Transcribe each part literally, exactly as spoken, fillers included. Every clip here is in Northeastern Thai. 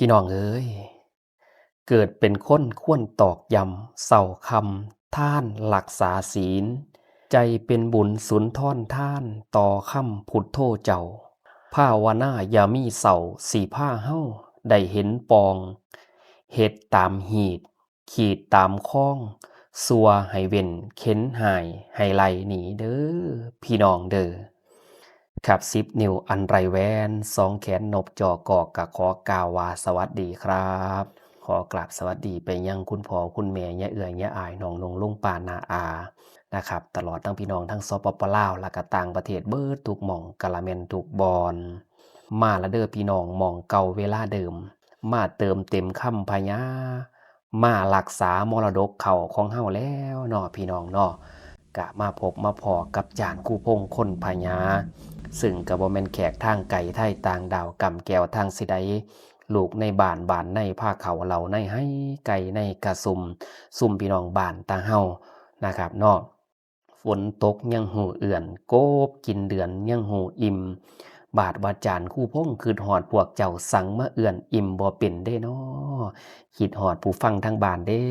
พี่น้องเอ้ย เกิดเป็นคนควรตอกย้ำเช้าค่ำ ทานรักษาศีล ใจเป็นบุญสุนทรทาน ต่อคำพุทโธเจ้า ภาวนาอย่ามีเศร้า สิพาเฮาได้เห็นปอง เฮ็ดตามฮีต ขีดตามคอง สั่วให้เว้น เข็นหายให้ไล่หนีเด้อ พี่น้องเด้อ ครับ สิบ นิ้วอันไร้แหวน สองแขนนบจ่อกอก กะขอกล่าวว่าสวัสดีครับ ขอกราบสวัสดีไปยังคุณพ่อคุณแม่ ย่าเอื้อย ย่าอ้าย น้องนุ่ง ลุงป้า น้าอา นะครับ ตลอดทั้งพี่น้องทั้ง สปป ลาว และก็ต่างประเทศเบิดทุกหม่อง กะละแม่นทุกบ่อน มาละเด้อพี่น้อง หม่องเก่าเวลาเดิม มาเติมเต็มคำพญา มารักษามรดกเขาของเฮาแล้วเนาะพี่น้องเนาะ กะมาพบมาพ้อกับจารย์ครูพงษ์ คนพญา ซึ่งกะบ่แม่นแขกทางไกลไทยต่างดาว กำแก้วทางสิใด ลูกในบ้าน บ้านในพาเขา เหล่าในไฮ่ ไก่ในกะซุ่ม ซุ่มพี่น้องบ้านตาเฮานะครับเนาะ ฝนตกยังฮู้เอื้อน กบกินเดือนยังฮู้อิ่ม บาดว่าจารย์ครูพงษ์ คิดฮอดพวกเจ้า สั่งมาเอื้อน อิ่มบ่เป็นเด้น้อ คิดฮอดผู้ฟังทางบ้านเด้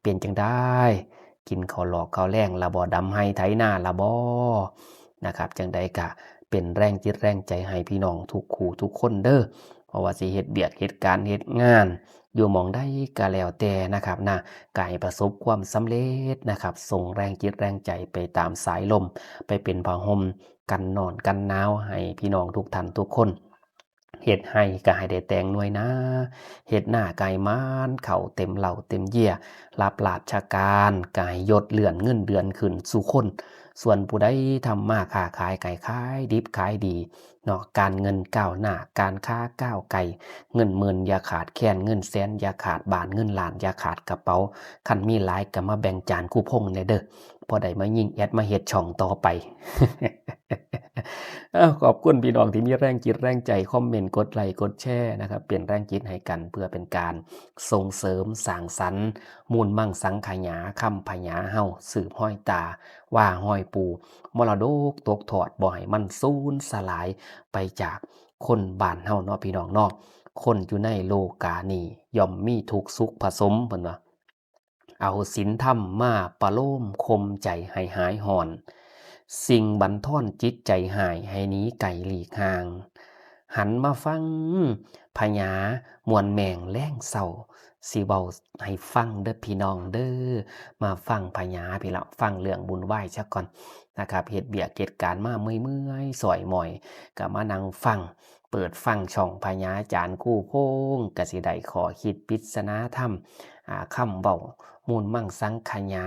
เป็นจั่งใด กินข้าวหลอกข้าวแลงละบ่ ดำไฮ่ไถนาละบ่ นะครับ จั่งใดกะเป็นแรงจิตแรงใจให้พี่น้องทุกคู่ทุกคนเด้อ เพราะว่าสิเฮ็ดเวียกเฮ็ดการเฮ็ดงาน อยู่หม่องใดกะแล้วแต่นะครับนะ กะให้ประสบความสำเร็จนะครับ ส่งแรงจิตแรงใจไปตามสายลม ไปเป็นผ้าห่มกันหนอนกันหนาวให้พี่น้องทุกท่านทุกคน เฮ็ดไฮ่กะให้ได้แตงหน่วยนา เฮ็ดนากะให้หมานเข้าเต็มเหล้าเต็มเยีย รับราชการกะให้ยศเลื่อนเงินเดือนขึ้นสู่คน ส่วนผู้ใดทำมาค้าขายกะให้ขายดิบขายดีเนาะ การเงินก้าวหน้า การค้าก้าวไกล เงินหมื่นอย่าขาดแคลน เงินแสนอย่าขาดบ้าน เงินล้านอย่าขาดกระเป๋า คันมีหลายกะมาแบ่งจารย์ครูพงษ์แหน่เด้อ พอได้มายิงแอดมาเฮ็ดช่องต่อไป เอ้า ขอบคุณพี่น้องที่มีแรงจิตแรงใจ คอมเมนต์ กดไลค์ กดแชร์นะครับ เป็นแรงจิตให้กัน เพื่อเป็นการส่งเสริมสร้างสรรค์ มูลมังสังขยา คำพญาเฮา สืบฮอยตา ว่าฮอยปู่ มรดกตกทอด บ่ให้มันสูญสลายไปจากคนบ้านเฮาเนาะพี่น้องเนาะ คนอยู่ในโลกานี้ ย่อมมีทุกข์สุขผสม เพิ่นว่า เอาศีลธรรมมาประโลมข่มใจให้หายฮ้อน สิ่งบั่นทอนจิตใจฮ้ายให้หนีไกลหลีกห่าง หันมาฟังพญาม่วนแม่งแลงเซา สิเว้าให้ฟังเด้อพี่น้องเด้อ มาฟังพญาพี้ละ ฟังเรื่องบุญวายซะก่อนนะครับ เฮ็ดเวียกเฮ็ดการมาเมื่อยๆ ซ้อยม้อย กะมานั่งฟัง เปิดฟังช่องพญาจารย์ครูพงษ์ กะสิได้ข้อคิดปริศนาธรรม อ่า คำเว้า มูลมังสังขยา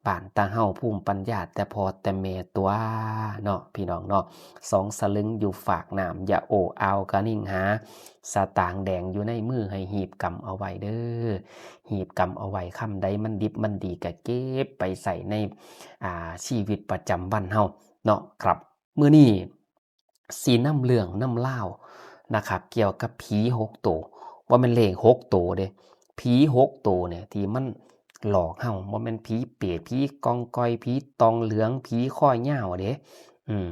บ้านตาเฮาภูมิปัญญาแต่พ่อแต่แม่ตั๊วเนาะพี่น้องเนาะ สองสลึงอยู่ฟากน้ำ อย่าโอ้อาวกะนิ่งหา สตางค์แดงอยู่ในมือให้หีบกำเอาไว้เด้อ หีบกำเอาไว้ คำใดมันดิบมันดีกะเก็บไปใส่ใน อ่า ชีวิตประจำวันเฮาเนาะครับ มื้อนี้ สินำเรื่องนำราวนะครับ เกี่ยวกับผีหกโต บ่แม่นเลขหกโตเด้ ผีหกโตเนี่ยที่มันหลอกเฮา บ่แม่นผีเปรต ผีกองกอย ผีตองเหลือง ผีคอยาวเด้ อืม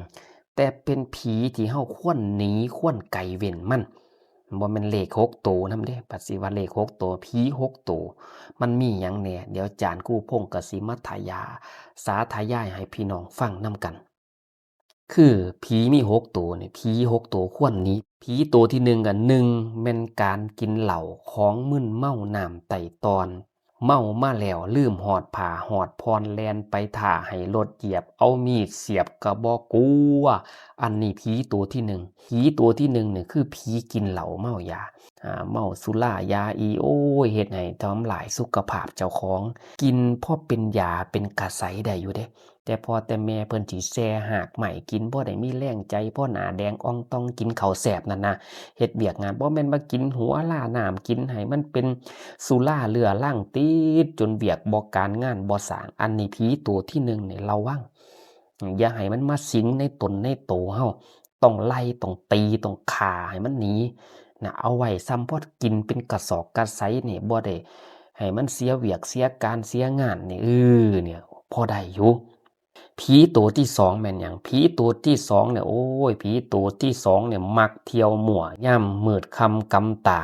แต่เป็นผีที่เฮาควรหนี ควรไกลเว้นมัน บ่แม่นเลขหกโตนำเด้ บัดสิว่าเลขหกโต ผีหกโต มันมีหยังแหน่ เดี๋ยวจารย์ครูพงษ์กะสิมาทะยา สาธยายให้พี่น้องฟังนำกัน คือผีมีหกโตนี่ ผีหกโตควรหนี ผีโตที่หนึ่งอะ หนึ่ง แม่นการกินเหล้า ของมึนเมา น้ำไต้ตอน เมามาแล้วลืมฮอดผ้าฮอดผ่อน แล่นไปท่าให้รถเหยียบ เอามีดเสียบกะบ่กลัว อันนี้ผีโตที่หนึ่ง ผีโตที่หนึ่งนี่คือผีกินเหล้าเมายา อ่า เมาสุรายาอี โอ้ย เฮ็ดให้ทำลายสุขภาพเจ้าของ กินพอเป็นยาเป็นกระใสได้อยู่เด้ แต่พ่อแต่แม่เพิ่นสิแซ่ฮากไม้กิน บ่ได้มีแรงใจ พ่อหน้าแดงอ่องต่อง กินข้าวแซ่บนั่นนะ เฮ็ดเวียกงาน บ่แม่นว่ากินหัวลาน้ำ กินให้มันเป็นสุราเรื้อรัง ติดจนเวียกบ่การงานบ่สร้าง อันนี้ผีโตที่หนึ่งนี่ระวัง อย่าให้มันมาสิงในตนในโตเฮา ต้องไล่ ต้องตี ต้องฆ่าให้มันหนีนะ เอาไว้ส่ำพอกินเป็นกระสอบกระใสนี่ บ่ได้ให้มันเสียเวียกเสียการเสียงานนี่ เออ เนี่ย พอได้อยู่ ผีโตที่สองแม่นหยัง ผีโตที่สองเนี่ย โอ้ย ผีโตที่สองเนี่ย มักเที่ยวมั่วยามมืดค่ำกำตา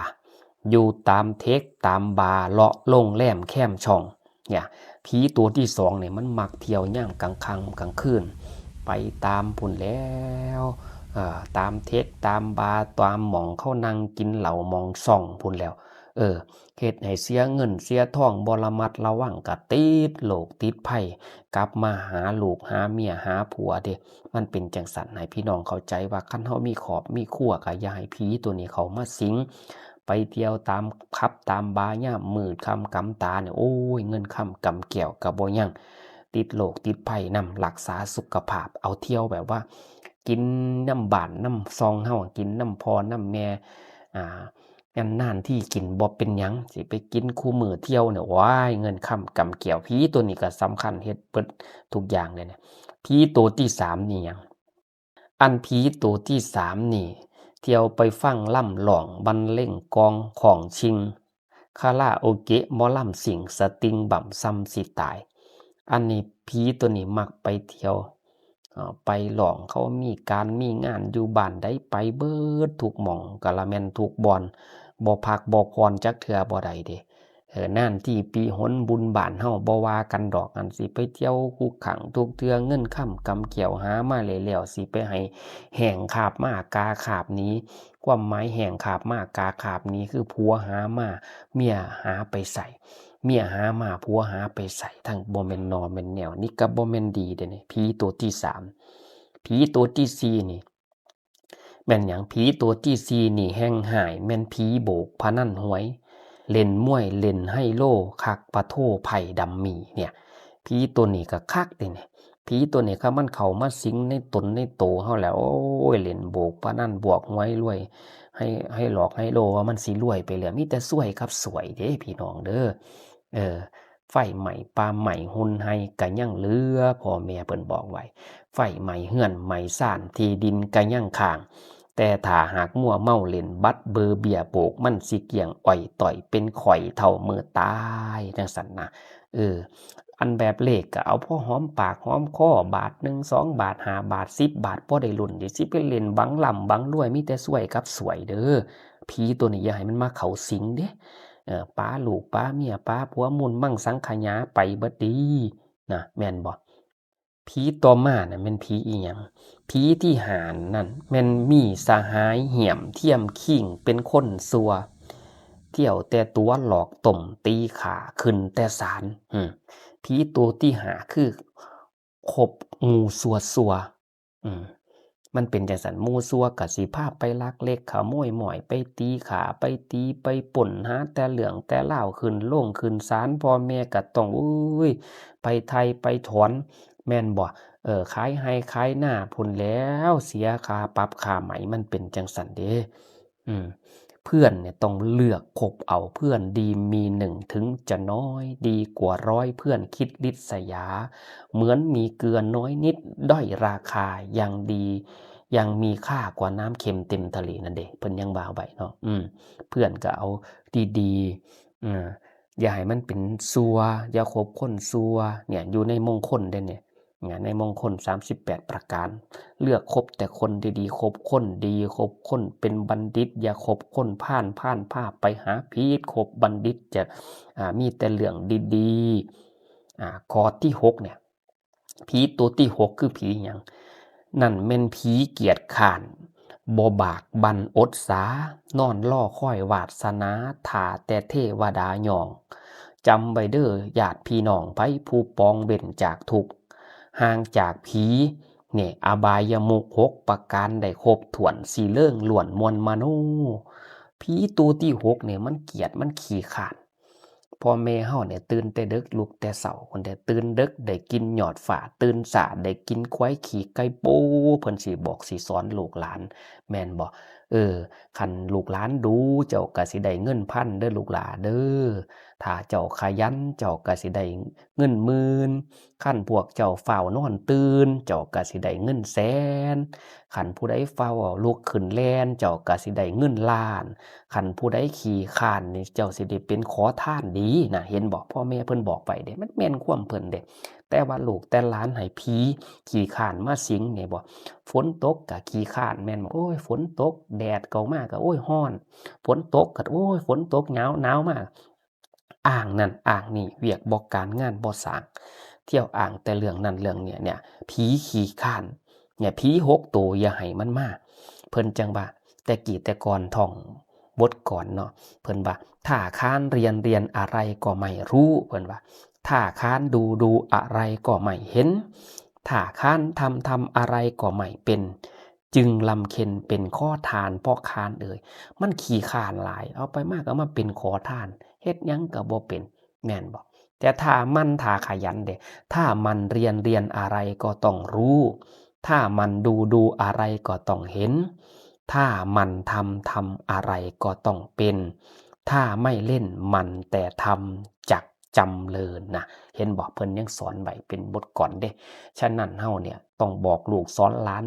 อยู่ตามเทคตามบาร์เลาะโรงแรมแคมช่อง เนี่ย ผีตัวที่สองเนี่ยมันมักเที่ยวยามกลางค่ำกลางคืน ไปตามพุ้นแหล้ว เอ่อ ตามเทคตามบาร์ ตามหม่องเขานั่งกินเหล้าหม่องซ่องพุ้นแหล้ว เออ เฮ็ดให้เสียเงินเสียทอง บ่ระมัดระวังก็ติดโรคติดภัย กลับมาหาลูกหาเมียหาผัวเด้ มันเป็นจั่งซั้น ให้พี่น้องเข้าใจว่าคันเฮามีครอบมีครัวก็อย่าให้ผีตัวนี้เข้ามาสิง ไปเที่ยวตามผับตามบาร์ยามมืดค่ำกำตาเนี่ย โอ้ย เงินคำกำแก้วก็บ่ยัง ติดโรคติดภัยนำ รักษาสุขภาพ เอาเที่ยวแบบว่า กินนำบ้านนำซ่องเฮา กินนำพ่อนำแม่ อ่า นานๆทีกินบ่เป็นหยัง สิไปกินคู่มื้อเที่ยวเนี่ย โอ้ย เงินคำกำแก้ว ผีตัวนี้ก็สำคัญ เฮ็ดเบิดทุกอย่างเลยเนี่ย ผีตัวที่สามนี่หยัง อันผีตัวที่สามนี่ เที่ยวไปฟังลำร้องบรรเลงกลองของชิง คาราโอเกะหมอลำซิ่ง สติงบั้มส่ำสิตาย อันนี้ผีตัวนี้มักไปเที่ยว เอ่อ ไปร้อง เขามีการมีงานอยู่บ้านใดไปเบิดทุกหม่อง กะละแม่นทุกบ่อน บ่พักบ่ผ่อนจักเทื่อบ่ได้เด้ เออ นานทีปีหนบุญบ้านเฮาบ่ว่ากันดอก อันสิไปเที่ยวคุกคั้งทุกเทื่อ เงินคำกำแก้วหามาแล้วๆ สิไปให้แห้งคาบมากาคาบหนี ความหมายแห้งคาบมากาคาบหนีคือผัวหามา เมียหาไปใส่ เมียหามาผัวหาไปใส่ ทั้งบ่แม่นหน่อแม่นแนว นี่ก็บ่แม่นดีเด้นี่ ผีตัวที่สาม ผีตัวที่สี่นี่ แม่นหยัง ผีตัวที่สี่นี่แฮ่งฮ้าย แม่นผีโบกพนันหวย เล่นมวย เล่นไฮโล คักปะโท ไพ่ดัมมี่เนี่ย ผีตัวนี้ก็คักเด้นี่ ผีตัวนี้คันมันเข้ามาสิงในตนในโตเฮาแล้ว โอ้ย เล่นโบกพนันบวกหวยรวย ให้ ให้หลอกให้โลว่ามันสิรวยไปแล้ว มีแต่ซวยกับสวยเด้พี่น้องเด้อ เออ ไฟไหม้ป่าไหม้ฮุนไฮ่ก็ยังเหลือ พ่อแม่เพิ่นบอกไว้ ไฟไหม้เฮือนไหม้ซาน ที่ดินก็ยังค้าง แต่ถ้าหากมัวเมาเล่นบัตรเบอร์เบียร์โบก มันสิเกลี้ยงอ้อยต่อย เป็นข่อยเฒ่ามื้อตาย จั่งซั้นนะ เออ อันแบบเลขก็เอาพอหอมปากหอมคอ บาทหนึ่ง สองบาท ห้าบาท สิบบาท พอได้ลุ้น สิไปเล่นบังร่ำบังรวย มีแต่ซวยกับสวยเด้อ ผีตัวนี้อย่าให้มันมาเข้าสิงเด้ เออ ปาลูกปาเมีย ปาผัว มูลมังสังขยาไปเบิดดี นะ แม่นบ่ ผีต่อมาน่ะแม่นผีอีหยัง ผีที่ห้านั่นแม่นมีสหายเหี่ยมเทียมคิง เป็นคนซั่ว เที่ยวแต่ตั๋วหลอกต้มตีฆ่า ขึ้นแต่ศาล อืม ผีตัวที่ห้าคือคบหมู่ซั่วๆ อืม มันเป็นจั่งซั้น หมู่ซั่วก็สิพาไปลักเล็กขโมยม้อย ไปตีฆ่า ไปตีไปปล้น หาแต่เรื่องแต่ราว ขึ้นโรงขึ้นศาล พ่อแม่ก็ต้อง อุ้ย ไปไถ่ไปถอน แม่นบ่ เออ ขายไฮ่ขายนาพุ้นแหล้ว เสียค่าปรับค่าไหม มันเป็นจั่งซั้นเด้ อืม เพื่อนเนี่ยต้องเลือกคบเอา เพื่อนดีมีหนึ่งถึงจะน้อย ดีกว่าร้อย เพื่อนคิดริษยา เหมือนมีเกลือน้อยนิด ด้อยราคา ยังดี ยังมีค่ากว่าน้ำเค็มเต็มทะเลนั่นเด้ เพิ่นยังว่าไว้เนาะ อืม เพื่อนก็เอาดีๆ อ่า อย่าให้มันเป็นซั่ว อย่าคบคนซั่ว เนี่ย อยู่ในมงคลเด้เนี่ย เนี่ย ในมงคลสามสิบแปดประการ เลือกคบแต่คนดีๆ คบคนดี คบคนเป็นบัณฑิต อย่าคบคนพาล พาลพาไปหาผิด คบบัณฑิตจะ อ่า มีแต่เรื่องดีๆ อ่า ข้อที่หกเนี่ย ผีตัวที่หกคือผีหยัง นั่นแม่นผีเกียจคร้าน บ่บากบั่นอดสา นอนรอคอยวาสนา ท่าแต่เทวดาย่อง จำไว้เด้อญาติพี่น้อง ไผผู้ปองเว้นจากทุกข์ ห่างจากผี เนี่ย อบายมุขหกประการได้ครบถ้วน สิเริงล้วนม่วนมโน ผีตัวที่หกเนี่ยมันเกียจ มันขี้คร้าน พ่อแม่เฮาเนี่ยตื่นแต่ดึก ลุกแต่เช้า คนแต่ตื่นดึกได้กินยอดฟ้า ตื่นช้าได้กินควายขี้ไก่โป้ เพิ่นสิบอกสิสอนลูกหลาน แม่นบ่ เออ คันลูกหลานดู เจ้าก็สิได้เงินพันเด้อลูกหลาเด้อ ถ้าเจ้าขยัน เจ้าก็สิได้เงินหมื่น คันพวกเจ้าฟ้าวนอนตื่น เจ้าก็สิได้เงินแสน คันผู้ใดฟ้าวลุกขึ้นแล่น เจ้าก็สิได้เงินล้าน คันผู้ใดขี้คร้านนี่ เจ้าสิได้เป็นขอทานดีนะ เห็นบ่ พ่อแม่เพิ่นบอกไว้เด้ มันแม่นความเพิ่นเด้ แต่ว่าลูกแต่หลานให้ผีขี้คร้านมาสิงนี่บ่ ฝนตกก็ขี้คร้านแม่นบ่ โอ้ย ฝนตก แดดก็มาก็ โอ้ย ร้อน ฝนตกก็ โอ้ย ฝนตก หนาว หนาวมา อ้างนั่นอ้างนี่ เวียกบ่การงานบ่สร้าง เที่ยวอ้างแต่เรื่องนั้นเรื่องนี้เนี่ย ผีขี้คร้าน เนี่ย ผีหกตัวอย่าให้มันมา เพิ่นจั่งว่า แต่กี้แต่ก่อนท่องบทกลอนเนาะ เพิ่นว่า ถ้าคร้านเรียน เรียนอะไรก็ไม่รู้ เพิ่นว่า ถ้าคร้านดู ดูอะไรก็ไม่เห็น ถ้าคร้านทำ ทำอะไรก็ไม่เป็น จึงลำเค็ญเป็นขอทานเพราะคร้านเอ่ย มันขี้คร้านหลาย เอาไปมาก็มาเป็นขอทาน เฮ็ดหยังก็บ่เป็น แม่นบ่ แต่ถ้าหมั่น ถ้าขยันเด้ ถ้าหมั่นเรียน เรียนอะไรก็ต้องรู้ ถ้าหมั่นดู ดูอะไรก็ต้องเห็น ถ้าหมั่นทำ ทำอะไรก็ต้องเป็น ถ้าไม่เล่นหมั่นแต่ทำจักจำเริญนะ เห็นบ่ เพิ่นยังสอนไว้เป็นบทกลอนเด้ ฉะนั้นเฮาเนี่ยต้องบอกลูกสอนหลาน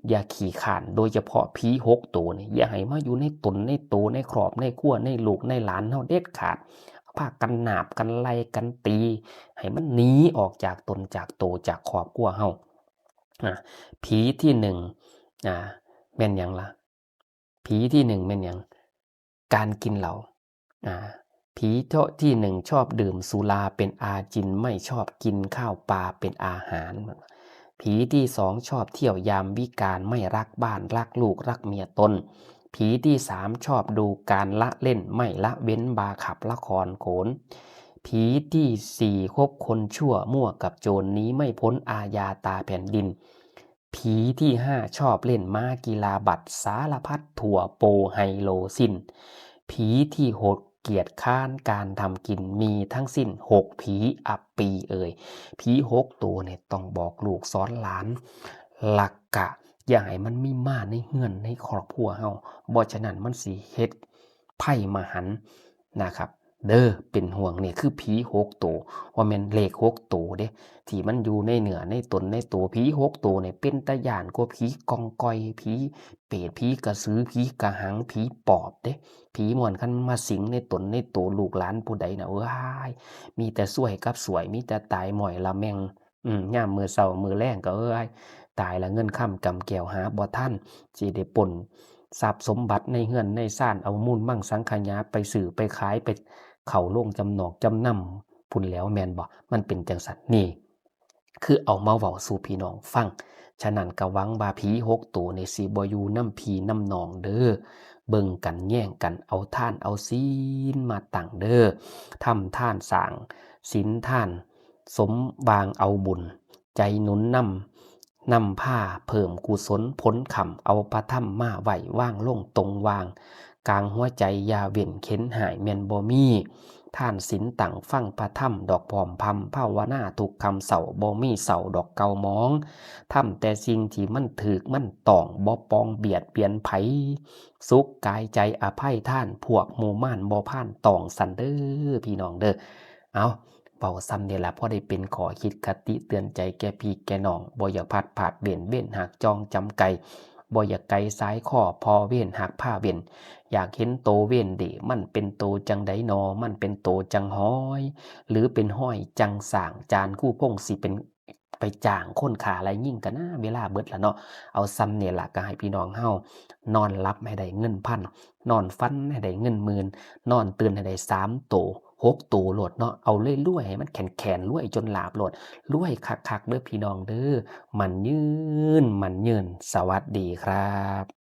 อย่าขี้คร้าน โดยเฉพาะผีหกตัวนี่ อย่าให้มาอยู่ในตนในโต ในครอบในครัว ในลูกในหลานเฮาเด็ดขาด พากันหนาบกันไล่กันตี ให้มันหนีออกจากตนจากโตจากครอบครัวเฮา อ่ะ ผีที่หนึ่ง อ่ะ แม่นหยังล่ะ ผีที่หนึ่งแม่นหยัง การกินเหล้า อ่า ผีที่หนึ่งชอบดื่มสุราเป็นอาจิณ ไม่ชอบกินข้าวปลาเป็นอาหาร ผีที่สองชอบเที่ยวยามวิกาล ไม่รักบ้านรักลูกรักเมียตน ผีที่สามชอบดูการละเล่น ไม่ละเว้นบาขับละครโขน ผีที่สี่คบคนชั่วมั่วกับโจร หนีไม่พ้นอาญาตาแผ่นดิน ผีที่ห้าชอบเล่นม้ากีฬาบัตร สารพัดถั่วโปไฮโลสิ้น ผีที่หกเกียจคร้านการทำกิน มีทั้งสิ้นหกผี อับปีเอ่ย ผีหกตัวเนี่ยต้องบอกลูกสอนหลาน หลักกะอย่าให้มันมีมาในเฮือนในครอบครัวเฮา บ่ฉะนั้นมันสิเฮ็ดไพมหันต์นะครับ เด้อ เป็นห่วง นี่คือผีหกตัว บ่แม่นเลขหกตัวเด้ ที่มันอยู่ในเนื้อในตนในตัว ผีหกตัวเนี่ยเป็นตาย้านกว่าผีกองกอย ผีเปรต ผีกระสือ ผีกระหัง ผีปอบเด้ ผีม่วนคันมาสิงในตนในตัวลูกหลานผู้ใดน่ะ เอ้ย มีแต่ซวยกับสวย มีแต่ตายม้อยละแม่ง อืม ยามมื้อเช้ามื้อแลงก็ เอ้ย ตายละ เงินคำกำแก้วหาบ่ทัน สิได้ปล้นทรัพย์สมบัติในเฮือนในซาน เอามูลมังสังขยาไปซื้อไปขาย ไปเข้าโรงจำนองจำนำพุ้นแหล้ว แม่นบ่ มันเป็นจั่งซั้น นี่ คือเอามาเว้าสู่พี่น้องฟัง ฉะนั้นก็หวังว่าผีหกตัวนี่สิบ่อยู่นำพี่นำน้องเด้อ เบิ่งกันแยงกัน เอาทานเอาศีลมาตั้งเด้อ ทำทานสร้างศีลทาน สมหวังเอาบุญ ใจหนุนนำ นำพาเพิ่มกุศลผลค้ำ เอาพระธรรมมาไว้วางลงตรงวาง กลางหัวใจอย่าเว้นเข็ญหายแม่นบ่มี ทานศีลตั้งฟังพระธรรมดอกพร้อมพร่ำ ภาวนาทุกค่ำเช้า บ่มีเศร้าดอกเก่าหมอง ทำแต่สิ่งที่มันถูกมันต้อง บ่ปองเบียดเบียนไผ สุขกายใจอภัยทาน พวกหมู่มารบ่พานต้อง ซั้นเด้อพี่น้องเด้อ เอา เว้าส่ำนี่ล่ะ พอได้เป็นข้อคิดคติเตือนใจแก่พี่แก่น้อง บ่อยากพลัดพลาดเว้น เว้นหักจองจำไก บ่อยากไกลสายคอ พอเว้นหักพาเว้น อยากเห็นโตเว้นเด้ มันเป็นโตจั่งใดนอ มันเป็นโตจั่งฮ้อย หรือเป็นฮ้อยจั่งสร้าง จานคู่พงษ์สิเป็น ไปจ้างคนฆ่าไล่ยิงกันนะ เวลาเบิดละเนาะ เอาส่ำนี่ล่ะ ก็ให้พี่น้องเฮานอนหลับให้ได้เงินพัน นอนฝันให้ได้เงินหมื่น นอนตื่นให้ได้สามโต หกโตโลดเนาะ เอารวยๆ ให้มันแขนๆ รวยจนหลาบโลด รวยคักๆ เด้อพี่น้องเด้อ หมั่นยืน หมั่นยืน สวัสดีครับ